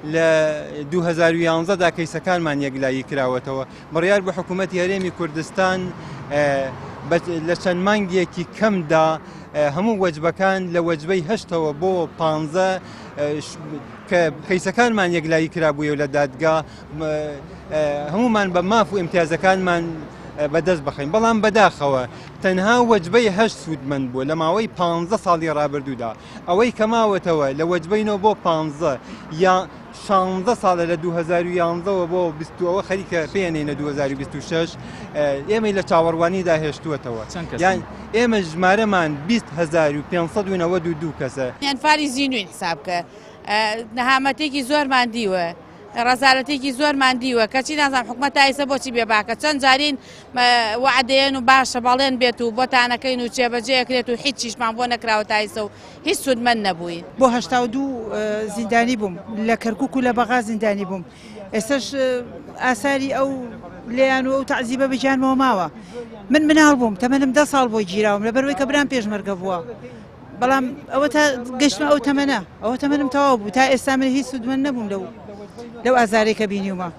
لە 2011 دا کەیسەکانمان یەکلایی کراوەتەوە. بڕیار بوو حکوومەتی هەرێمی کوردستان لە چەند مانگێکی کەمدا هەموو وەجبەکان لە وەجبەی هەشتەوە بۆ پانزە کە کەیسەکانمان یەکلایی کرابوویەوە لە دادگا هەمومان بە ماف و ئیمتیازەکانمان بەدەست بخەین، بەڵام بەداخەوە تەنها وەجبەی هەشت سوودمەند بووە لە ماوەی پانزە ساڵی ڕابردوودا. ئەوەی کە ماوەتەوە لە وەجبەی نۆ بۆ پانزە یا شانزە ساڵە لە 2011ەوە بۆ بیستەوە خەریکە پێنێنە 2026 ئێمەی لە چاوەڕوانیدا هێشتووەتەوە. یان ئێمە ژمارەمان 20592 کەسە. ئەنفالی زینوین حساب کە نەهامەتێکی زۆرمان دیوە، ڕەزالەتێکی زۆرمان دیوە، کەچی نازانم حکومەت تا ئێستا بۆچی بێباکە. چەند جارین وعدەیەن و باشە بەڵێن بێت و بۆتانەکەین و جێبەجێ ئەکرێت و هیچ چیشمان بۆ نەکراوە تا ئێستا و هیچ سوودمەند نەبووین. بۆ 82 زیندانی بووم لە کەرکک و لە بەغا زیندانی بووم، ئێستاش ئاساری ئەو لێیان و ئەو تەعزیبە بەگیانمەوە ماوە. من مناڵ بووم، تەمەنم 10 ساڵ بۆ گیراوم لەبەرەوەی کە برام پێشمەرگە بووە، بەڵام ئەوە تا گەشتمە ئەو تەمەنە، ئەوە تەمەنم تەواو بوو، تا ئێستا من هیچ سوودمەند نەبووم لەو ئازارێک کە بینیومە.